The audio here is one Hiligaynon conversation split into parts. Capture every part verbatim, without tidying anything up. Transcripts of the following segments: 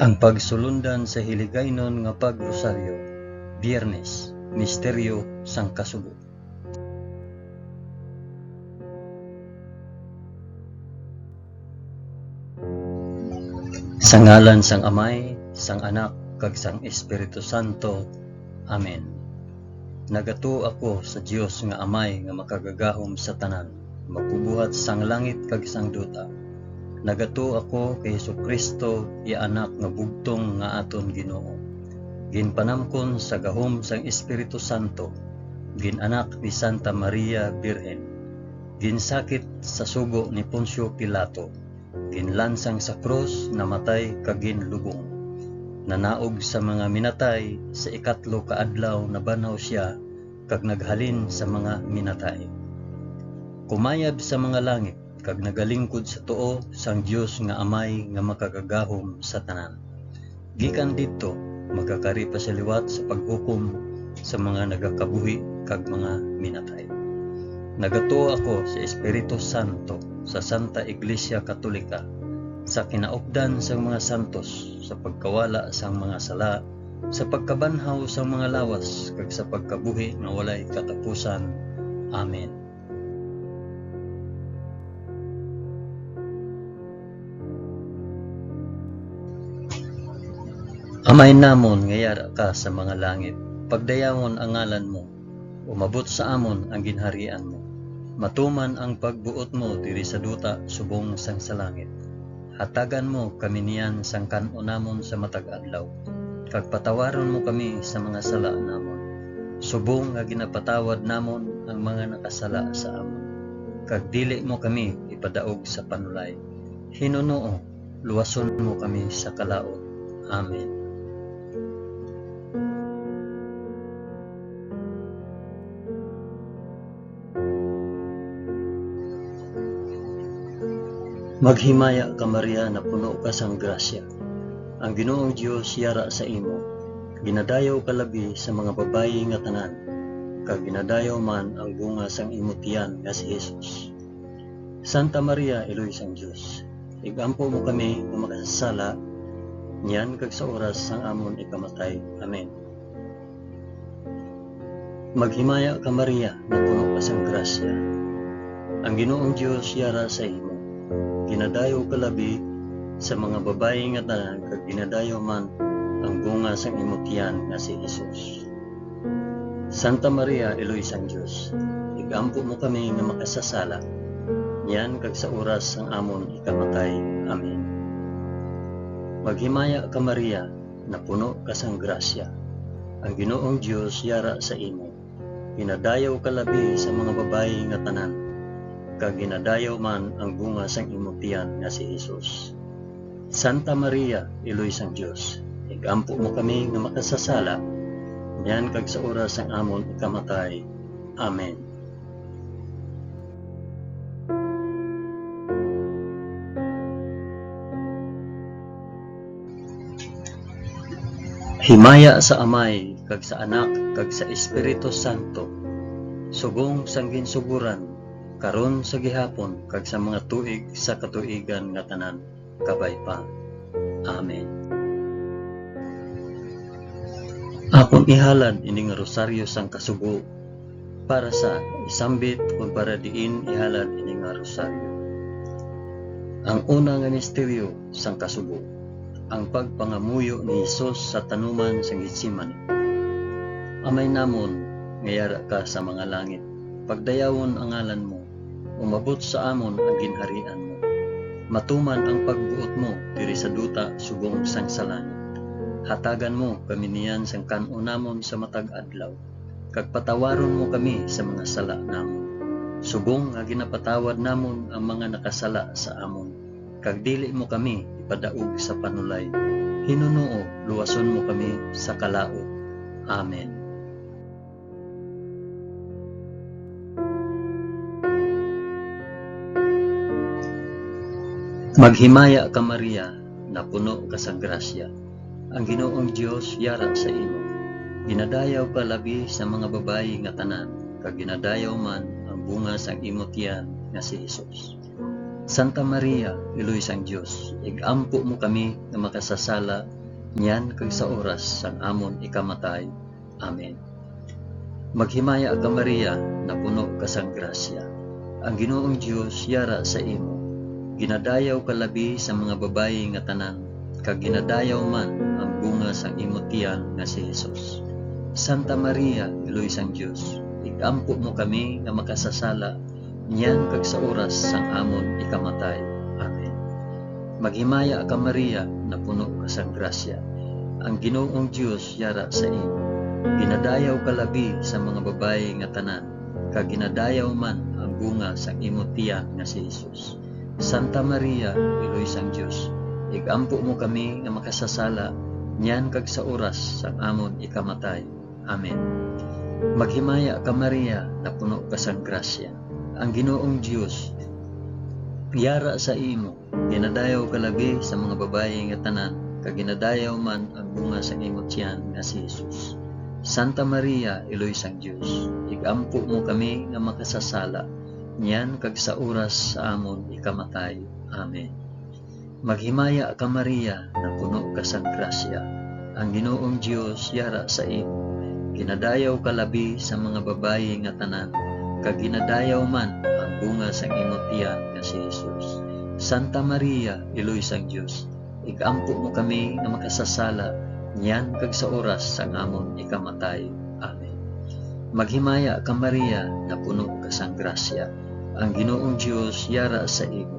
Ang pagsulundan sa Hiligaynon nga Pag-Rosaryo, Biyernes, Misteryo sang Kasubo. Sa ngalan sang Amay, sang Anak, kag sang Espiritu Santo. Amen. Nagatuo ako sa Dios nga Amay nga makagagahom sa tanan, magbubuhat sang langit kag sang duta. Nagatuo ako kay Jesu-Cristo, iya Anak nga bugtong nga aton Ginoo. Ginpanamkon sa gahom sang Espiritu Santo, gin-anak ni Santa Maria Birhen. Ginsakit sa sugo ni Poncio Pilato, ginlansang sa krus, namatay kag ginlubong. Nanaog sa mga minatay, sa ikatlo ka adlaw nabanhaw sia, kag naghalin sa mga minatay. Kumayab sa mga langit, kag nagalingkod sa tuo sang Dios nga Amay nga makagagahom sa tanan. Gikan didto, magakari pa sia liwat sa paghukom sa mga nagakabuhi kag mga minatay. Nagatuo ako sa Espiritu Santo, sa Santa Iglesia Katolika, sa kinaupdan sang mga santos, sa pagkawala sang mga sala, sa pagkabanhaw sang mga lawas, kag sa pagkabuhi nga walay katapusan. Amen. Amay namon nga yara ka sa mga langit, pagdayawon ang ngalan mo, umabot sa amon ang ginharian mo, matuman ang pagbuot mo diri sa duta subong sang sa langit. Hatagan mo kami niyan sang kan-on namon sa matag adlaw, kag patawaron mo kami sa mga sala namon, subong nga ginapatawad namon ang mga nakasala sa amon. Kag dili mo kami ipadaog sa panulay. Hinunoo, luwason mo kami sa kalaut. Amen. Maghimaya ka, Maria, napuno ka sang grasya. Ang Ginoong Dios yara sa imo. Ginadayaw ka labi sa mga babayi nga tanan, kag ginadayaw man ang bunga sang imo tiyan nga si Jesus. Santa Maria, Iloy sang Dios, ig-ampo mo kami nga makasasala, niyan kag sa oras sang amon ikamatay. Amen. Maghimaya ka, Maria, nga puno ka sang grasya. Ang Ginoong Dios yara sa imo. Ginadayaw ka labi sa mga babayi nga tanan, kag ginadayaw man ang bunga sang imo tiyan nga si Jesus. Santa Maria, Iloy sang Dios, ig-ampo mo kami nga makasasala, niyan kag sa oras sang amon ikamatay. Amen. Maghimaya ka, Maria, napuno ka sang grasya. Ang Ginoong Dios yara sa imo. Ginadayaw ka labi sa mga babayi nga tanan, kag ginadayaw man ang bunga sang imo tiyan nga si Jesus. Santa Maria, Iloy sang Dios, ig-ampo mo kami nga makasasala, niyan kag sa oras sang amon ikamatay. Amen. Himaya sa Amay, kag sa Anak, kag sa Espiritu Santo, subong sang ginsugoran, karon, sa gihapon, kag sa mga tuig sa katuigan nga tanan. Kabay pa. Amen. Akon ihalad ini nga rosaryo sang kasubo para sa isambit kon para diin ihalad ini nga rosaryo. Ang una nga misteryo sang kasubo, ang pagpangamuyo ni Jesus sa tanuman sang Getsemani. Amay namon nga yara ka sa mga langit, pagdayawon ang ngalan mo, umabot sa amon ang ginharian mo. Matuman ang pagbuot mo diri sa duta subong sang sa langit. Hatagan mo kami niyan sang kan-on namon sa matag adlaw, kag patawaron mo kami sa mga sala namon, subong nga ginapatawad namon ang mga nakasala sa amon, kag dili mo kami ipadaog sa panulay. Hinunoo, luwason mo kami sa kalaut. Amen. Maghimaya ka, Maria, napuno ka sang grasya. Ang Ginoong Dios yara sa imo. Ginadayaw ka labi sa mga babayi nga tanan, kag ginadayaw man ang bunga sang imo tiyan nga si Jesus. Santa Maria, Iloy sang Dios, ig-ampo mo kami nga makasasala niyan kag sa oras sang amon ikamatay. Amen. Maghimaya ka, Maria, napuno ka sang grasya. Ang Ginoong Dios yara sa imo. Ginadayaw ka labi sa mga babayi nga tanan, kag ginadayaw man ang bunga sang imo tiyan nga si Jesus. Santa Maria, Iloy sang Dios, ig-ampo mo kami nga makasasala niyan kag sa oras sang amon ikamatay. Amen. Maghimaya ka, Maria, napuno ka sang grasya. Ang Ginoong Dios yara sa imo. Ginadayaw ka labi sa mga babayi nga tanan, kag ginadayaw man ang bunga sang imo tiyan nga si Jesus. Santa Maria, Iloy sang Dios, ig-ampo mo kami nga makasasala niyan kag sa oras sang amon ikamatay. Amen. Maghimaya ka, Maria, napuno ka sang grasya. Ang Ginoong Dios yara sa imo. Ginadayaw ka labi sa mga babayi nga tanan, kag ginadayaw man ang bunga sang imo tiyan nga si Jesus. Santa Maria, Iloy sang Dios, ig-ampo mo kami nga makasasala niyan kag sa oras sa amon ikamatay. Amen. Maghimaya ka, Maria, napuno ka sang grasya. Ang Ginoong Dios yara sa imo. Ginadayaw ka labi sa mga babayi nga tanan, kag ginadayaw man ang bunga sang imo tiyan nga si Jesus. Santa Maria, Iloy sang Dios, ig-ampo mo kami nga makasasala niyan kag sa oras sang amon ikamatay. Amen. Maghimaya ka, Maria, napuno ka sang grasya. Ang Ginoong Dios yara sa imo.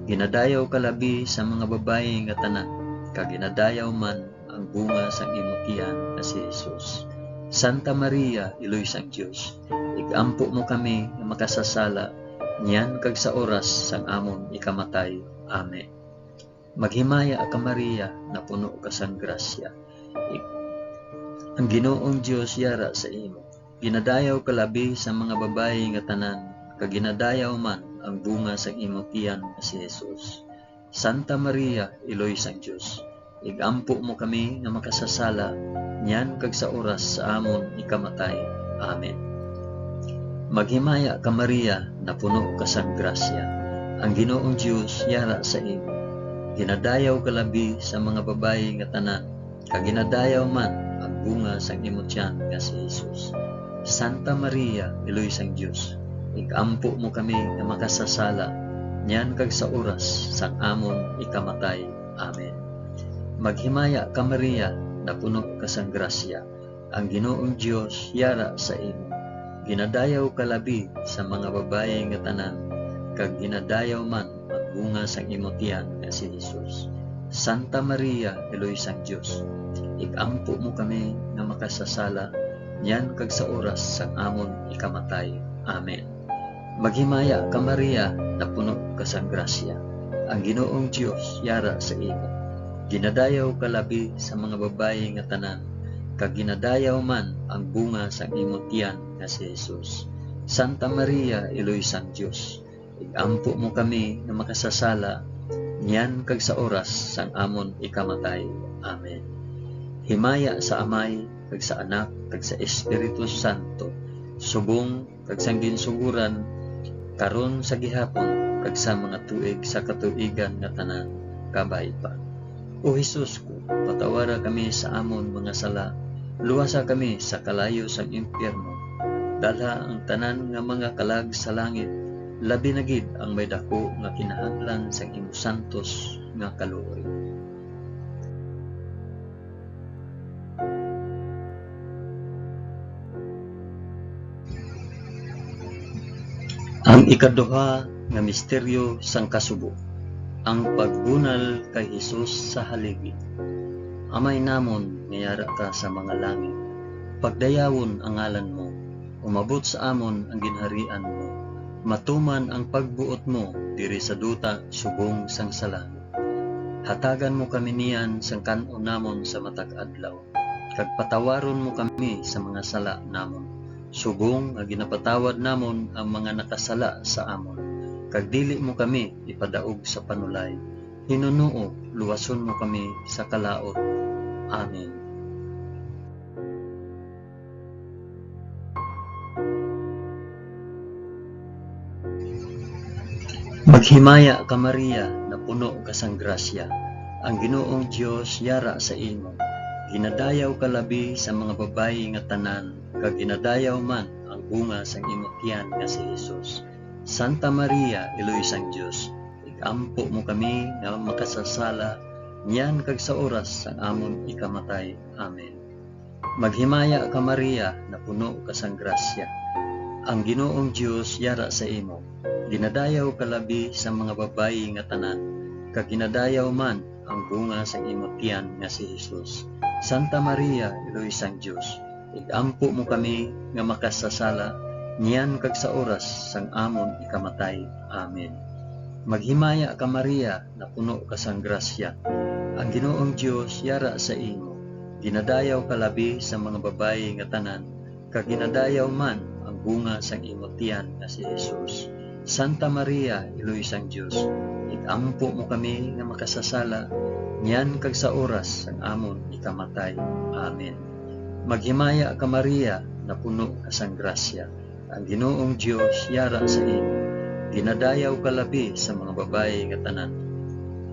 Ginadayaw ka labi sa mga babayi nga tanan, kag ginadayaw man ang bunga sang imo tiyan nga si Jesus. Santa Maria, Iloy sang Dios, ig-ampo mo kami nga makasasala niyan kag sa oras sang amon ikamatay. Amen. Maghimaya ka, Maria, napuno ka sang grasya. Ig-, ang Ginoong Dios yara sa imo. Ginadayaw ka labi sa mga babayi nga tanan, kag ginadayaw man ang bunga sang imo tiyan nga si Jesus. Santa Maria, Iloy sang Dios, ig-ampo mo kami nga makasasala niyan kag sa oras sa amon ikamatay. Amen. Maghimaya ka, Maria, napuno ka sang grasya. Ang Ginoong Dios yara sa imo. Ginadayaw ka labi sa mga babayi nga tanan, kag ginadayaw man ang bunga sang imo tiyan nga si Jesus. Santa Maria, Iloy sang Dios, ig-ampo mo kami nga makasasala niyan kag sa oras sang amon ikamatay. Amen. Maghimaya ka, Maria, napuno ka sang grasya. Ang Ginoong Dios yara sa imo. Ginadayaw ka labi sa mga babayi nga tanan, kag ginadayaw man ang bunga sang imo tiyan nga si Jesus. Santa Maria, Iloy sang Dios, ig-ampo mo kami nga makasasala niyan kag sa oras sang amon ikamatay. Amen. Maghimaya ka, Maria, napuno ka sang grasya. Ang Ginoong Dios yara sa imo. Ginadayaw ka labi sa mga babayi nga tanan, kag ginadayaw man ang bunga sang imo tiyan nga si Jesus. Santa Maria, Iloy sang Dios, ig-ampo mo kami nga makasasala niyan kag sa oras sang amon ikamatay. Amen. Himaya sa Amay, kag sa Anak, kag sa Espiritu Santo, subong kag sang ginsugoran, karon, sa gihapon, kag sa mga tuig sa katuigan nga tanan. Kabay pa. O Jesus ko, patawara kami sa amon mga sala, luwasa kami sa kalayo sang impyerno, dalha ang tanan nga mga kalag sa langit, labi na gid ang may daku nga kinahanglan sang imo santos nga kaluoy. Ang ikaduha nga misteryo sang kasubo, ang pagbunal kay Jesus sa haligi. Amay namon nga yara ka sa mga langit, pagdayawon ang ngalan mo, umabot sa amon ang ginharian mo, matuman ang pagbuot mo diri sa duta subong sang sa langit. Hatagan mo kami niyan sang kan-on namon sa matag adlaw, kag patawaron mo kami sa mga sala namon, subong nga ginapatawad namon ang mga nakasala sa amon, kag dili mo kami ipadaog sa panulay. Hinunoo, luwason mo kami sa kalaut. Amen. Maghimaya ka, Maria, napuno ka sang grasya, ang Ginoong Dios yara sa imo. Ginadayaw ka labi sa mga babayi nga tanan, kag ginadayaw man ang bunga sang imo tiyan nga si Jesus. Santa Maria, Iloy sang Dios, ig-ampo mo kami nga makasasala, niyan kag sa oras sang amon ikamatay. Amen. Maghimaya ka, Maria, napuno ka sang grasya. Ang Ginoong Dios yara sa imo. Ginadayaw ka labi sa mga babayi nga tanan, kag ginadayaw man ang bunga sang imo tiyan nga si Jesus. Santa Maria, Iloy sang Dios, ig-ampo mo kami nga makasasala, niyan kag sa oras sang amon ikamatay. Amen. Maghimaya ka, Maria, napuno ka sang grasya. Ang Ginoong Dios yara sa imo. Ginadayaw ka labi sa mga babayi nga tanan, kag ginadayaw man ang bunga sang imo tiyan nga si Jesus. Santa Maria, Iloy sang Dios, ig-ampo mo kami nga makasasala, niyan kag sa oras sang amon ikamatay. Amen. Maghimaya ka, Maria, napuno ka sang grasya. Ang Ginoong Dios yara sa imo. Ginadayaw ka labi sa mga babayi nga tanan,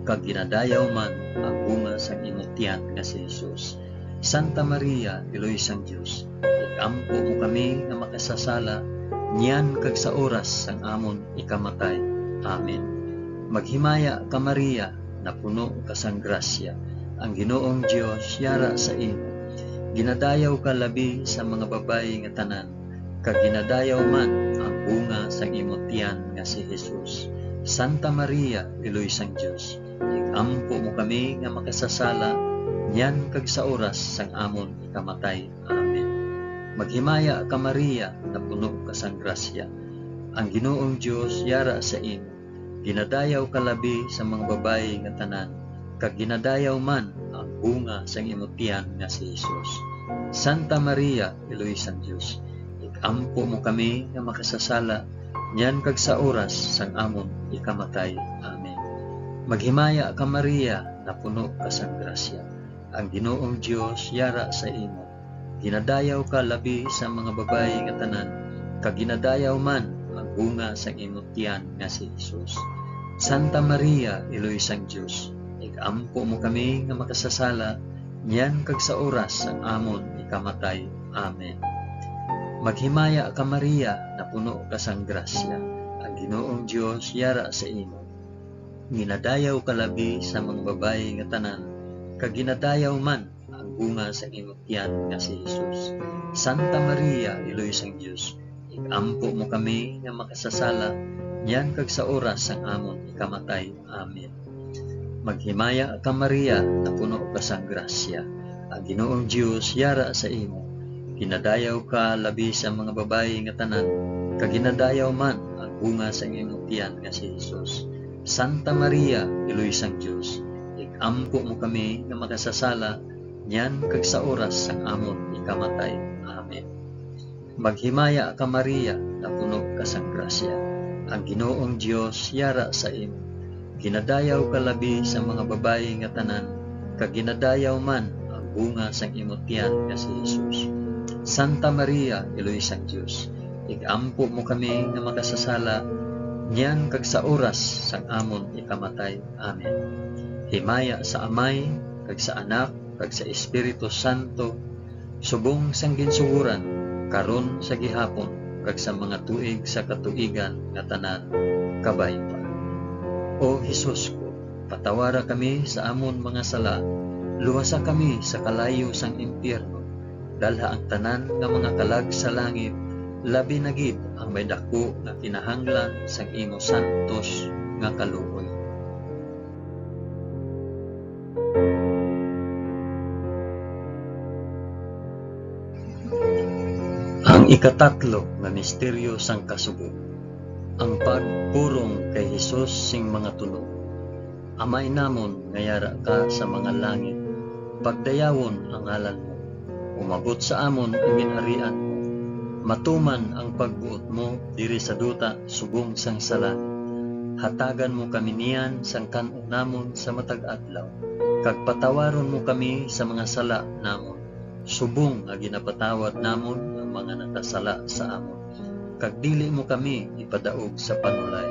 kag ginadayaw man ang bunga sang imo tiyan nga si Jesus. Santa Maria, Iloy sang Dios, ig-ampo mo kami nga makasasala, niyan kag sa oras sang amon ikamatay. Amen. Maghimaya ka, Maria, napuno ka sang grasya. Ang Ginoong Dios yara sa imo. Ginadayaw ka labi sa mga babayi nga tanan, kag ginadayaw man ang bunga sang imo tiyan nga si Jesus. Santa Maria, Iloy sang Dios, ig-ampo mo kami nga makasasala, niyan kag sa oras sang amon ikamatay. Amen. Maghimaya ka, Maria, napuno ka sang grasya. Ang Ginoong Dios yara sa imo. Ginadayaw ka labi sa mga babayi nga tanan, kag ginadayaw man ang bunga sang imo tiyan nga si Jesus. Santa Maria, Iloy sang Dios, ig-ampo mo kami nga makasasala, niyan kag sa oras sang amon ikamatay. Amen. Maghimaya ka, Maria, napuno ka sang grasya. Ang Ginoong Dios yara sa imo. Ginadayaw ka labi sa mga babayi nga tanan, kag ginadayaw man ang bunga sang imo tiyan nga si Jesus. Santa Maria, Iloy sang Dios, ig-ampo mo kami nga makasasala, niyan kag sa oras sang amon ikamatay. Amen. Maghimaya ka, Maria, napuno ka sang grasya. Ang Ginoong Dios yara sa imo. Ginadayaw ka labi sa mga babayi nga tanan, kag ginadayaw man ang bunga sang imo tiyan nga si Jesus. Santa Maria, Iloy sang Dios, ig-ampo mo kami nga makasasala, niyan kag sa oras sang amon ikamatay. Amen. Maghimaya ka, Maria, napuno ka sang grasya. Ang Ginoong Dios yara sa imo. Ginadayaw ka labi sa mga babayi nga tanan, kag ginadayaw man ang bunga sang imo tiyan nga si Jesus. Santa Maria, Iloy sang Dios, ig-ampo mo kami nga makasasala, niyan kag sa oras sang amon ikamatay. Amen. Maghimaya ka, Maria, napuno ka sang grasya. Ang Ginoong Dios yara sa imo. Ginadayaw ka labi sa mga babayi nga tanan, kag ginadayaw man ang bunga sang imo tiyan nga si Jesus. Santa Maria, Iloy sang Dios, ig-ampo mo kami nga makasasala, niyan kag sa oras sang amon ikamatay. Amen. Himaya sa Amay, kag sa Anak, kag sa Espiritu Santo, subong sang ginsugoran, karon, sa gihapon, kag sa mga tuig sa katuigan nga tanan. Kabay pa. O Jesus ko, patawara kami sa amon mga sala, luwasa kami sa kalayo sang impyerno, dalha ang tanan nga mga kalag sa langit, labi na gid ang may daku nga kinahanglan sang imo santos nga kaluoy. Ang ikatatlo nga misteryo sang kasubo, ang pagpurong kay Jesus sing mga tunog. Amay namon nga yara ka sa mga langit, pagdayawon ang ngalan mo. Umabot sa amon ang ginharian mo. Matuman ang pagbuot mo diri sa duta subong sang sa langit. Hatagan mo kami niyan sang kan-on namon sa matag adlaw, kag patawaron mo kami sa mga sala namon, subong nga ginapatawad namon ang mga nakasala sa amon. Kag dili mo kami ipadaog sa panulay,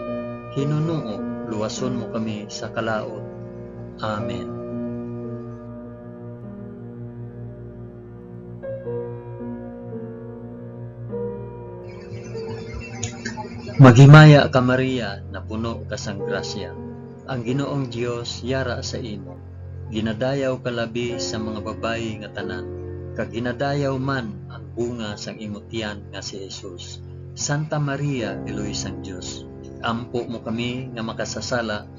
Hinunoo, luwason mo kami sa kalaut. Amen. Maghimaya ka, Maria, napuno ka sang grasya. Ang Ginoong Dios yara sa imo. Ginadayaw ka labi sa mga babayi nga tanan, kag ginadayaw man ang bunga sang imo tiyan nga si Jesus. Santa Maria, Iloy sang Dios, ampo mo kami nga makasasala,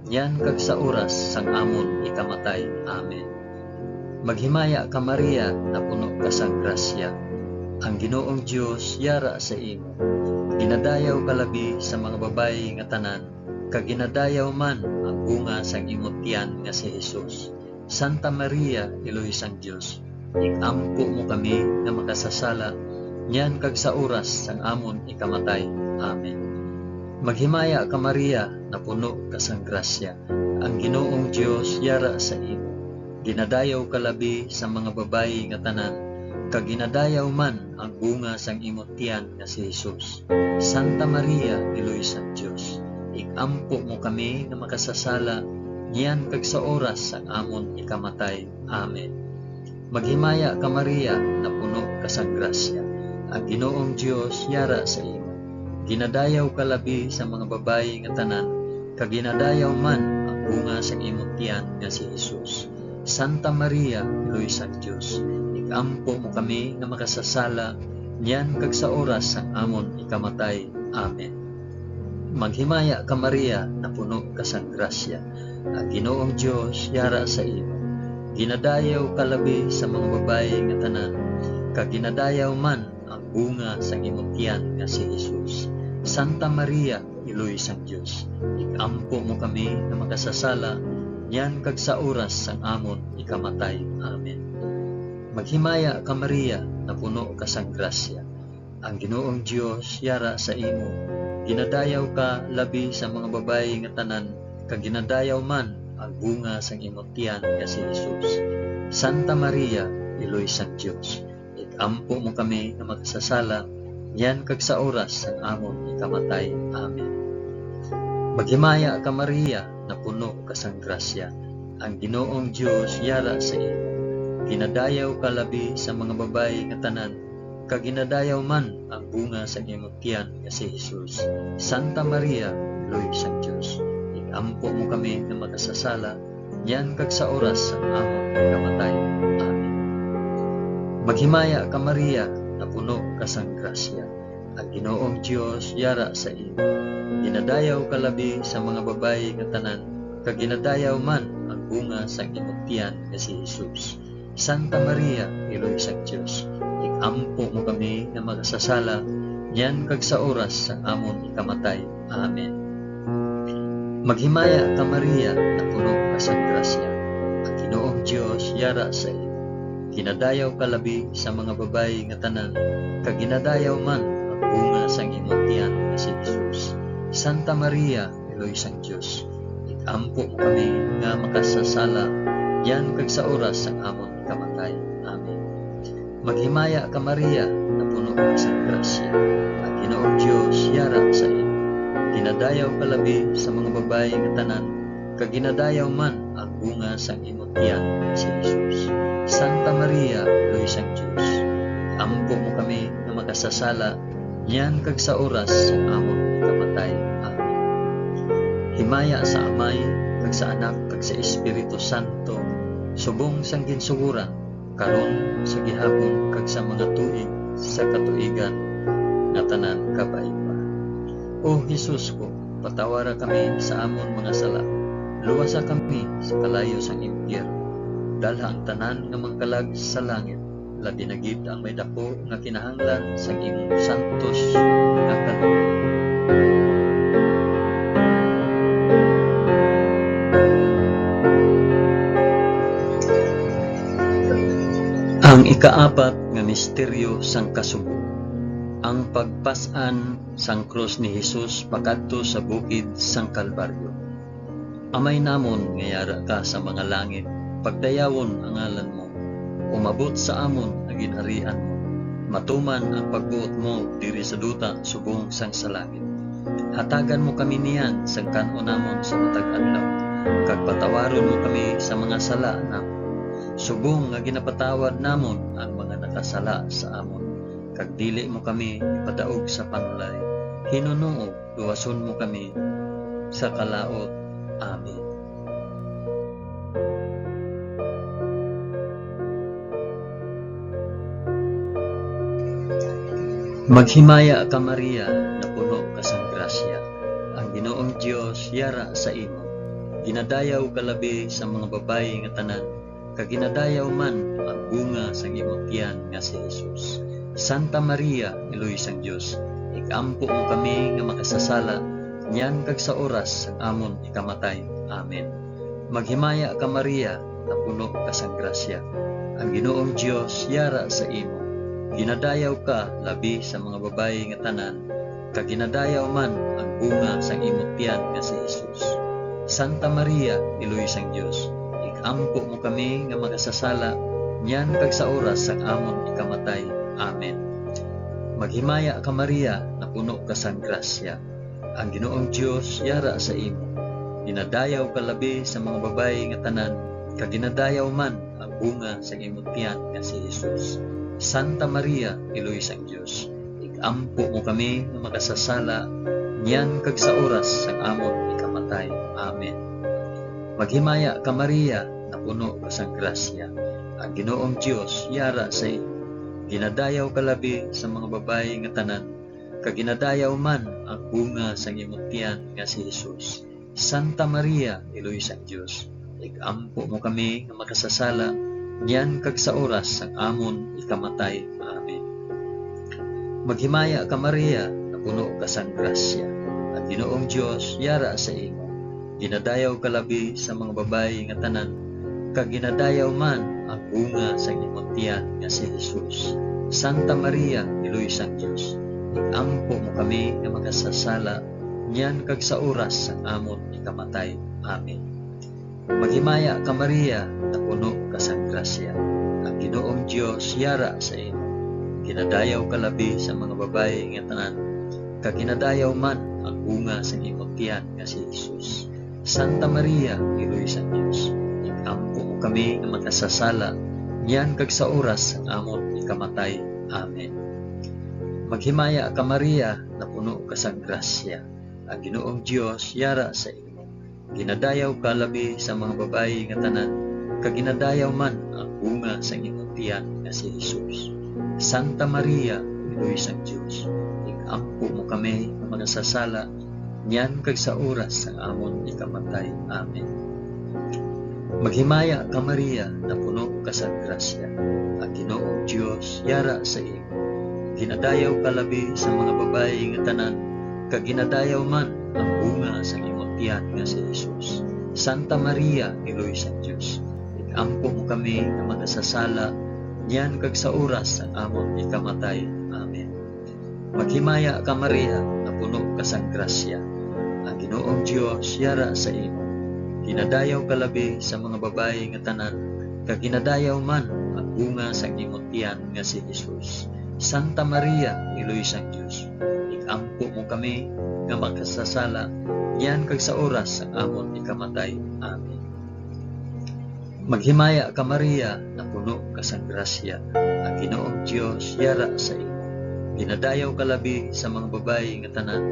niyan kag sa oras sang amon ikamatay. Amen. Maghimaya ka, Maria, napuno ka sang grasya. Ang Ginoong Dios yara sa imo. Ginadayaw ka labi sa mga babayi nga tanan, kag ginadayaw man ang bunga sang imo tiyan nga si Jesus. Santa Maria, Iloy sang Dios, ig-ampo mo kami nga makasasala, niyan kag sa oras sang amon ikamatay. Amen. Maghimaya ka, Maria, napuno ka sang grasya. Ang Ginoong Dios yara sa imo. Ginadayaw ka labi sa mga babayi nga tanan, kag ginadayaw man ang bunga sang imo tiyan nga si Jesus. Santa Maria, Iloy sang Dios, ig-ampo mo kami nga makasasala, niyan kag sa oras sang amon ikamatay. Amen. Maghimaya ka, Maria, napuno ka sang grasya. Ang Ginoong Dios yara sa imo. Ginadayaw ka labi sa mga babayi nga tanan, kag ginadayaw man ang bunga sang imo tiyan nga si Jesus. Santa Maria, Iloy sang Dios, ig-ampo mo kami nga makasasala, niyan kag sa oras sang amon ikamatay. Amen. Maghimaya ka, Maria, napuno ka sang grasya. Ang Ginoong Dios yara sa imo. Ginadayaw ka labi sa mga babayi nga tanan, kag ginadayaw man ang bunga sang imo tiyan nga si Jesus. Santa Maria, Iloy sang Dios, ig-ampo mo kami nga makasasala, niyan kag sa oras sang amon ikamatay. Amen. Maghimaya ka, Maria, napuno ka sang grasya. Ang Ginoong Dios yara sa imo. Ginadayaw ka labi sa mga babayi nga tanan, kag ginadayaw man ang bunga sang imo tiyan nga si Jesus. Santa Maria, Iloy sang Dios, ig-ampo mo kami nga makasasala, niyan kag sa oras sang amon ikamatay. Amen. Maghimaya ka, Maria, napuno ka sang grasya. Ang Ginoong Dios yara sa imo. Ginadayaw ka labi sa mga babayi nga tanan, kag ginadayaw man ang bunga sang imo tiyan nga si Jesus. Santa Maria, Iloy sang Dios, ig-ampo mo kami nga makasasala, niyan kag sa oras sang amon pagkamatay. Amen. Maghimaya ka, Maria, napuno ka sang grasya. Ang Ginoong Dios yara sa imo. Ginadayaw ka labi sa mga babayi nga tanan, kag ginadayaw man ang bunga sang imo tiyan nga si Jesus. Santa Maria, Iloy sang Dios, ig-ampo mo kami nga makasasala, niyan kag sa oras sang amon ikamatay. Amen. Maghimaya ka, Maria, napuno ka sang grasya. Ang Ginoong Dios yara sa imo. Ginadayaw ka labi sa mga babayi nga tanan, kag ginadayaw man ang bunga sang imo tiyan nga si Jesus. Santa Maria, Iloy sang Dios, ig-ampo mo kami nga makasasala, niyan kag sa oras sang amon kamatay. Amen. Maghimaya ka, Maria, napuno ka sang grasya. Ang Ginoong Dios yara sa imo. Ginadayaw ka labi sa mga babayi nga tanan, kag ginadayaw man ang bunga sang imo tiyan, si Jesus. Santa Maria, Iloy sang Dios, ampo mo kami nga makasasala, niyan kag sa oras sang amon kamatay. Amen. Himaya sa Amay, kag sa Anak, kag sa Espiritu Santo, subong sang ginsugoran, karon, sa gihapon, kag sa mga tuig sa katuigan nga tanan. Kabay pa. O Jesus ko, patawara kami sa amon mga sala, luwasa kami sa kalayo sang impyerno, dalha ang tanan nga mga kalag sa langit, labi na gid ang may daku nga kinahanglan sang imong santos nga kalooban. Ang ikaapat nga misteryo sang kasubo, ang pagpas-an sang krus ni Jesus pakadto sa bukid sang Kalbaryo. Amay namon nga yara ka sa mga langit, pagdayawon ang ngalan mo. Umabot sa amon ang ginharian mo. Matuman ang pagbuot mo diri sa duta subong sang sa langit. Hatagan mo kami niyan sang kan-on namon sa matag adlaw, kag patawaron mo kami sa mga sala namon, subong nga ginapatawad namon ang mga nakasala sa amon, kag dili mo kami ipadaog sa panulay. Hinunoog, luwason mo kami sa kalaut. Amen. Maghimaya ka, Maria, napuno ka sang grasya. Ang Ginoong Dios yara sa imo. Ginadayaw ka labi sa mga babayi nga tanan, kag ginadayaw man ang bunga sang imo tiyan nga si Jesus. Santa Maria, Iloy sang Dios, ig-ampo mo kami nga makasasala, niyan kag sa oras sang amon ikamatay. Amen. Maghimaya ka, Maria, napuno ka sang grasya. Ang Ginoong Dios yara sa imo. Ginadayaw ka labi sa mga babayi nga tanan, kag ginadayaw man ang bunga sang imo tiyan nga si Jesus. Santa Maria, Iloy sang Dios, ig-ampo mo kami nga makasasala, niyan kag sa oras sang amon ikamatay. Amen. Maghimaya ka, Maria, napuno ka sang grasya. Ang Ginoong Dios yara sa imo. Ginadayaw ka labi sa mga babayi nga tanan, kag ginadayaw man ang bunga sang imo tiyan nga si Jesus. Santa Maria, Iloy sang Dios, ig-ampo mo kami nga makasasala, niyan kag sa oras sang amon ikamatay. Amen. Maghimaya ka, Maria, napuno ka sang grasya. Ang Ginoong Dios yara sa imo. Ginadayaw ka labi sa mga babayi nga tanan, kag ginadayaw man ang bunga sang imo tiyan nga si Jesus. Santa Maria, Iloy sang Dios, ig-ampo mo kami nga makasasala, niyan kag sa oras sang amon ikamatay. Amen. Maghimaya ka, Maria, napuno ka sang grasya. Ang Ginoong Dios yara sa imo. Ginadayaw ka labi sa mga babayi nga tanan, kag ginadayaw man ang bunga sang imo tiyan nga si Jesus. Santa Maria, Iloy sang Dios, ig-ampo mo kami nga makasasala, niyan kag sa oras sang amon ikamatay. Amen. Maghimaya ka, Maria, napuno ka sang grasya. Ang Ginoong Dios yara sa imo. Ginadayaw ka labi sa mga babayi nga tanan, kag ginadayaw man ang bunga sang imo tiyan nga si Jesus. Santa Maria, Iloy sang Dios, ig-ampo mo kami nga makasasala, niyan kag sa oras sang amon ikamatay. Amen. Maghimaya ka, Maria, napuno ka sang grasya. Ang Ginoong Dios yara sa imo. Ginadayaw ka labi sa mga babayi nga tanan, kag ginadayaw man ang bunga sang imong tiyan nga si Jesus. Santa Maria, Iloy sang Dios, ig-ampo mo kami nga makasasala, niyan kag sa oras sang amon ikamatay. Amen. Maghimaya ka, Maria, napuno ka sa grasya. Ang Ginoong Dios yara sa imo. Ginadayaw ka labi sa mga babayi nga tanan, kag ginadayaw man ang bunga sa imong tiyan nga si Jesus. Santa Maria, Iloy sang Dios, ig-ampo mo kami nga makasasala, niyan kag sa oras sang amon ikamatay. Amen. Maghimaya ka, Maria, nga puno ka sang grasya. Ang Ginoong Dios yara sa imo. Ginadayaw ka labi sa mga babayi nga tanan, kag ginadayaw man ang bunga sang imong tiyan nga si Jesus. Santa Maria, Iloy sang Dios, ig-ampo mo kami nga makasasala, niyan kag sa oras sang amon ikamatay. Amen. Maghimaya ka, Maria, nga puno ka sang grasya, ang Ginoong Dios yara sa imo. Ginadayaw ka labi sa mga babayi nga tanan,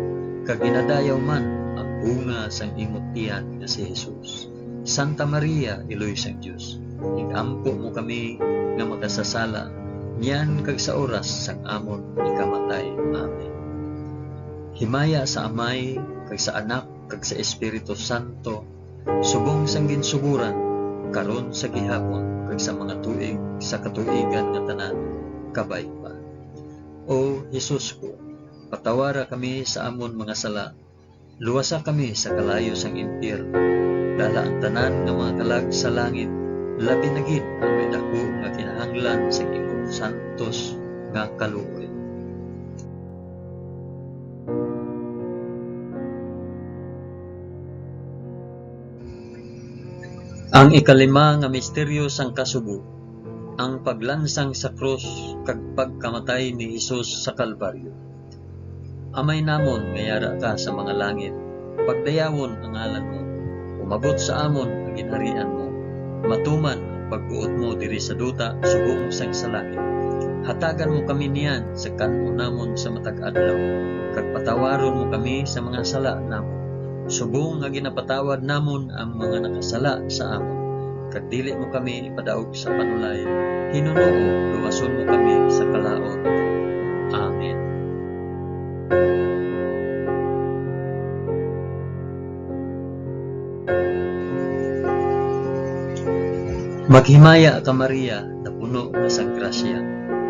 kag ginadayaw man ang bunga sang imong tiyan nga si Jesus. Santa Maria, Iloy sang Dios, ig-ampo mo kami nga makasasala, niyan kag sa oras sang amon ikamatay. Amen. Himaya sa Amay, kag sa Anak, kag sa Espiritu Santo, subong sang ginsugoran, karon, sa gihapon, kag sa mga tuig sa katuigan nga tanan. Kabay pa. O Jesus ko, patawara kami sa amon mga sala, luwasa kami sa kalayo sang impyerno. Dala ang tanan nga mga kalag sa langit, labi na gid ang may daku nga kinahanglan sa imong santos nga kaluoy. Ang ikalima nga misteryo sang kasubo, ang paglansang sa krus kag pagkamatay ni Jesus sa Kalbaryo. Amay namon nga yara ka sa mga langit, pagdayawon ang ngalan mo. Umabot sa amon ang ginharian mo. Matuman ang pagbuot mo diri sa duta subong sang sa langit. Hatagan mo kami niyan sa kan-on namon sa matag adlaw, kag patawaron mo kami sa mga sala namon, subong nga ginapatawad namon ang mga nakasala sa amon. Kag dili mo kami ipadaog sa panulay, hinunoo, luwason mo kami sa kalaut. Amen. Maghimaya ka, Maria, napuno ka sang grasya,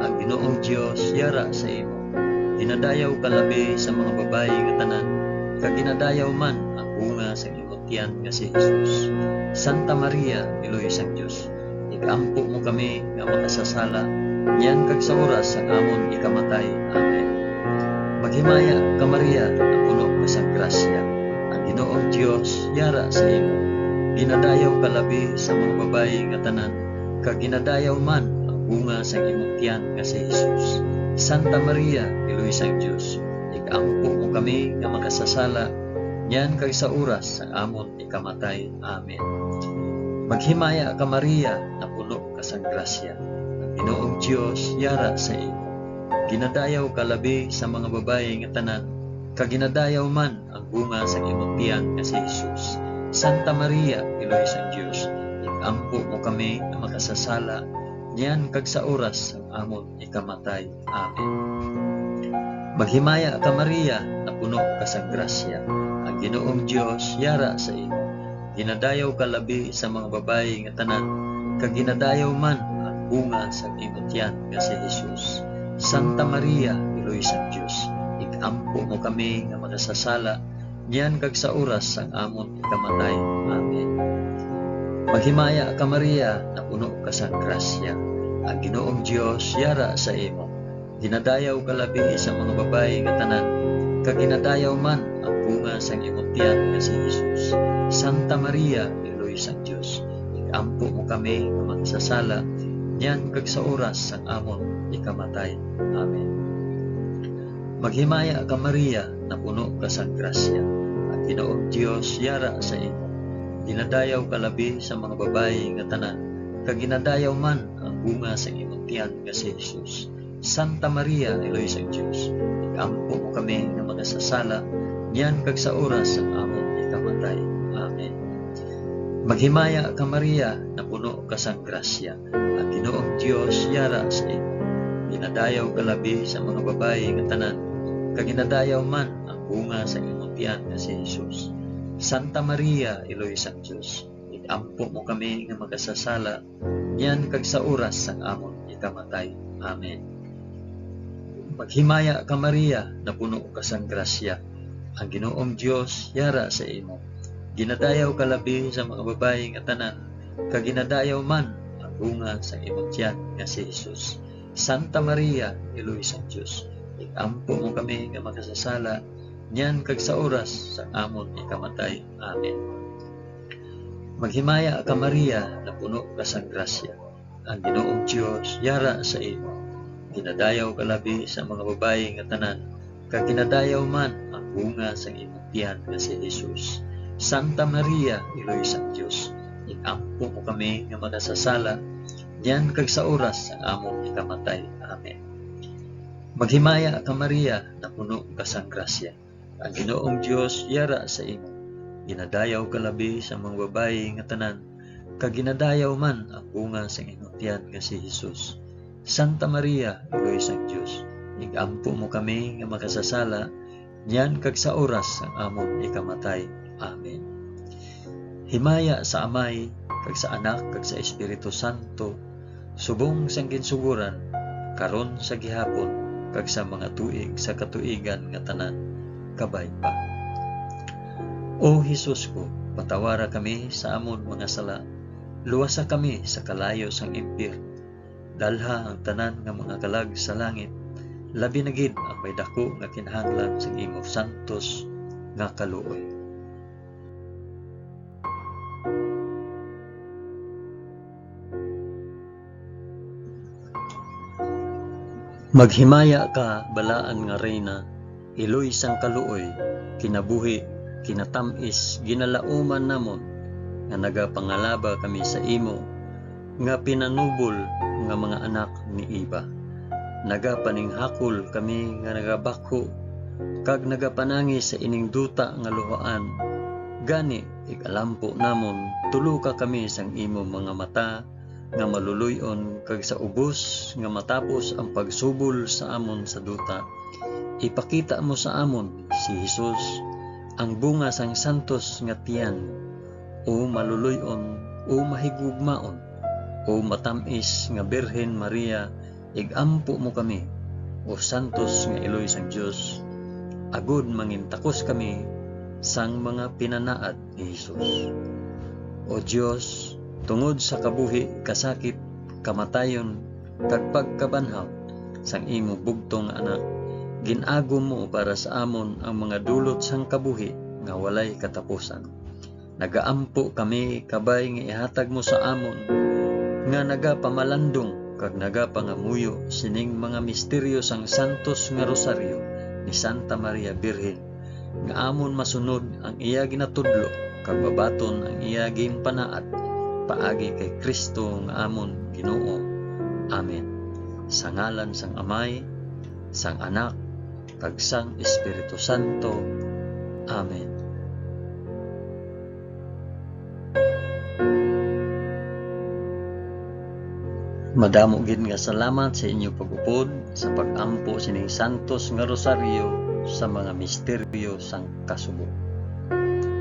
ang Ginoong Dios yara sa imo. Ginadayaw ka labi sa mga babayi nga tanan, kag ginadayaw man ang bunga sang imo tiyan nga si Jesus. Santa Maria, Iloy sang Dios, ig-ampo mo kami nga makasasala, niyan kag sa oras sang amon ikamatay. Amen. Maghimaya ka, Maria, napuno ka sang grasya, ang Ginoong Dios yara sa imo. Ginadayaw ka labi sa mga babayi nga tanan, kag ginadayaw man ang bunga sang imong tiyan nga si Jesus. Santa Maria, Iloy sang Dios, ig-ampo mo kami nga makasasala, niyan kag sa oras sang amon ikamatay. Amen. Maghimaya ka, Maria, napuno ka sang grasya, ang Ginoong Dios yara sa imo. Ginadayaw ka labi sa mga babayi nga tanan, kag ginadayaw man ang bunga sang imong tiyan nga si Jesus. Santa Maria, Iloy sang Dios, ig-ampo mo kami nga makasasala, niyan kag sa oras sang amon ikamatay. Amen. Maghimaya ka, Maria, napuno ka sang grasya, ang Ginoong Dios yara sa imo. Ginadayaw ka labi sa mga babayi nga tanan, kag ginadayaw man ang bunga sang imo tiyan nga si Jesus. Santa Maria, Iloy sang Dios, ig-ampo mo kami nga makasasala, niyan kag sa oras sang amon ikamatay. Amen. Maghimaya ka, Maria, napuno ka sang grasya, ang Ginoong Dios yara sa imo. Ginadayaw ka labi sa mga babayi nga tanan, kag ginadayaw man ang bunga sang imong tiyan nga si Jesus. Santa Maria, Iloy sang Dios, ig-ampo mo kami nga makasasala, niyan kag sa oras sang amon ikamatay. Amen. Maghimaya ka, Maria, napuno ka sang grasya, ang Ginoong Dios yara sa imo. Ginadayaw ka labi sa mga babayi nga tanan, kag ginadayaw man ang bunga sang imong tiyan nga si Jesus. Santa Maria, Iloy sang Dios, ig-ampo mo kami nga makasasala, niyan kag sa oras sang amon ikamatay. Amen. Maghimaya ka, Maria, napuno ka sang grasya, ang Ginoong Dios yara sa imo. Ginadayaw ka labi sa mga babayi nga tanan, kag ginadayaw man ang bunga sang imong tiyan nga si Jesus. Santa Maria, Iloy sang Dios, ig-ampo mo kami nga makasasala, niyan kag sa oras sang amon ikamatay. Amen. Maghimaya ka, Maria, napuno ka sang grasya, ang Ginoong Dios yara sa imo. Ginadayaw ka labi sa mga babayi nga tanan, kag ginadayaw man ang bunga sang imong tiyan nga si Jesus. Santa Maria, Iloy sang Dios, ig-ampo mo kami nga makasasala, niyan kag sa oras sang amon ikamatay. Amen. Maghimaya ka, Maria, napuno ka sang grasya, ang Ginoong Dios yara sa imo. Ginadayaw ka labi sa mga babayi nga tanan, kag ginadayaw man ang bunga sang imong tiyan nga si Jesus. Santa Maria, Iloy sang Dios, ig-ampo mo kami nga makasasala, niyan kag sa oras sang amon ikamatay. Amen. Maghimaya ka, Maria, napuno ka sang grasya, ang Ginoong Dios yara sa imo. Ginadayaw ka labi sa mga babayi nga tanan, kag ginadayaw man ang bunga sang imong tiyan nga si Jesus. Santa Maria, Iloy sang Dios, ig-ampo mo kami nga makasasala, niyan kag sa oras sang amon ikamatay. Amen. Himaya sa Amay, kag sa Anak, kag sa Espiritu Santo, subong sang ginsugoran, karon, sa gihapon, kag sa mga tuig sa katuigan nga tanan. Kabay pa. O Jesus ko, patawara kami sa amon mga sala, luwasa kami sa kalayo sang impyerno, dalha ang tanan nga mga kalag sa langit, labi na gid ang may daku nga kinahanglan sang imo santos nga kaluoy. Maghimaya ka, balaan nga Reyna, Iloy sang kaluoy, kinabuhi, kinatam-is, ginalauman namon, nga nagapangalaba kami sa imo, nga pinanubol nga mga anak ni Eva. Nagapaninghakol kami nga nagabakho, kag nagapanangi sa ining duta nga luhaan. Gani, ig-alampo namon, tuloka kami sang imo mga mata nga maluloy-on, kag sa ubos nga matapos ang pagsubol sa amon sa duta, ipakita mo sa amon si Jesus, ang bunga sang santos nga tiyan. O maluloy-on, o mahigugmaon, o matam-is nga Birhen Maria, ig-ampo mo kami, o santos nga iloy sang Dios, agod mangintakos kami sang mga pinanaad ni Jesus. O Dios, tungod sa kabuhi, kasakit, kamatayon, kag pagkabanhaw sang imo bugtong nga Anak, gin-agom mo para sa amon ang mga dulot sang kabuhi nga walay katapusan. Nagaampo kami kabay nga ihatag mo sa amon nga nagapamalandong kag nagapangamuyo sining mga misteryo sang santos nga rosaryo ni Santa Maria Birhen, nga amon masunod ang iya ginatudlo kag mabaton ang iya ginpanaad, paagi kay Cristo nga amon Ginoo. Amen. Sa ngalan sang Amay, sang Anak, kag sang Espiritu Santo. Amen. Madamo gid nga salamat sa inyo pag-upod sa pag-ampo sining santos nga rosaryo sa mga misteryo sang kasubo.